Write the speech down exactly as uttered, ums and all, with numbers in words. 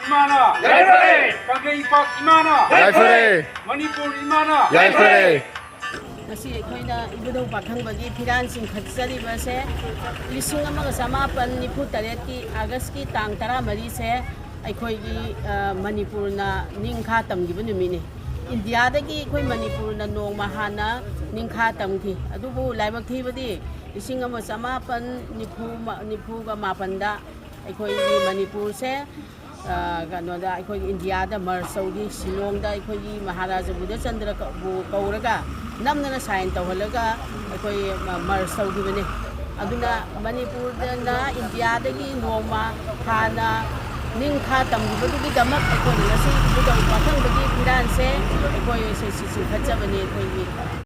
ꯏꯃꯥꯅ ꯌꯥꯏꯐꯔꯦ꯫ ꯀꯪꯂꯩꯄꯥꯛ ꯏꯃꯥꯅ ꯌꯥꯏꯐꯔꯦ꯫ ꯃꯅꯤꯄꯨꯔ ꯏꯃꯥꯅ ꯌꯥꯏꯐꯔꯦ꯫ ꯉꯁꯤ ꯑꯩꯈꯣꯏꯅ ꯏꯕꯨꯙꯧ ꯄꯥꯈꯪꯕꯒꯤ ꯐꯤꯔꯥꯟ ꯆꯤꯡꯈꯠꯆꯔꯤꯕꯁꯦ ꯂꯤꯁꯤꯡ ꯑꯃꯒ ꯆꯃꯥꯄꯟ ꯅꯤꯐꯨ ꯇꯔꯦꯠꯀꯤ ꯑꯥꯒꯁꯀꯤ ꯇꯥꯡ ꯇꯔꯥꯃꯔꯤꯁꯦ ꯑꯩꯈꯣꯏꯒꯤ, ꯑ, ꯃꯅꯤꯄꯨꯔꯅ ꯅꯤꯡꯈꯥ ꯇꯝꯈꯤꯕ ꯅꯨꯃꯤꯠꯅꯤ꯫ ꯏꯟꯗꯤꯌꯥꯗꯒꯤ ꯑꯩꯈꯣꯏ ꯃꯅꯤꯄꯨꯔꯅ ꯅꯣꯡꯃ ꯍꯥꯟꯅ ꯅꯤꯡꯈꯥ ꯇꯝꯈꯤ꯫ ꯑꯗꯨꯕꯨ ꯂꯥꯏꯕꯛ ꯊꯤꯕꯗꯤ ꯂꯤꯁꯤꯡ ꯑꯃ ꯆꯃꯥꯄꯟ ꯅꯤꯐꯨ ꯃ-, ꯅꯤꯐꯨꯒ ꯃꯥꯄꯟꯗ ꯑꯩꯈꯣꯏꯒꯤ ꯃꯅꯤꯄꯨꯔꯁꯦ, ꯑ, ꯀꯩꯅꯣꯗ, ꯑꯩꯈꯣꯏꯒꯤ ꯏꯟꯗꯤꯌꯥꯗ ꯃꯔꯁ ꯇꯧꯈꯤ꯫ ꯁꯤꯂꯣꯡꯗ ꯑꯩꯈꯣꯏꯒꯤ ꯃꯍꯥꯔꯥꯖꯥ ꯕꯨꯙꯆꯟꯗ꯭ꯔꯕꯨ ꯀꯧꯔꯒ ꯅꯝꯗꯅ ꯁꯥꯏꯟ ꯇꯧꯍꯜꯂꯒ ꯑꯩꯈꯣꯏ ꯃ-, ꯃꯔꯁ ꯇꯧꯈꯤꯕꯅꯤ꯫ ꯑꯗꯨꯅ ꯃꯅꯤꯄꯨꯔꯗꯅ ꯏꯟꯗꯤꯌꯥꯗꯒꯤ ꯅꯣꯡꯃ ꯍꯥꯟꯅ ꯅꯤꯡꯈꯥ ꯇꯝꯈꯤꯕꯗꯨꯒꯤꯗꯃꯛ ꯑꯩꯈꯣꯏꯅ ꯉꯁꯤ ꯏꯕꯨꯙꯧ ꯄꯥꯈꯪꯕꯒꯤ ꯐꯤꯔꯥꯟꯁꯦ ꯑꯩꯈꯣꯏ ꯁꯤ, ꯁꯤ ꯆꯤꯡꯈꯠꯆꯕꯅꯤ ꯑꯩꯈꯣꯏꯒꯤ꯫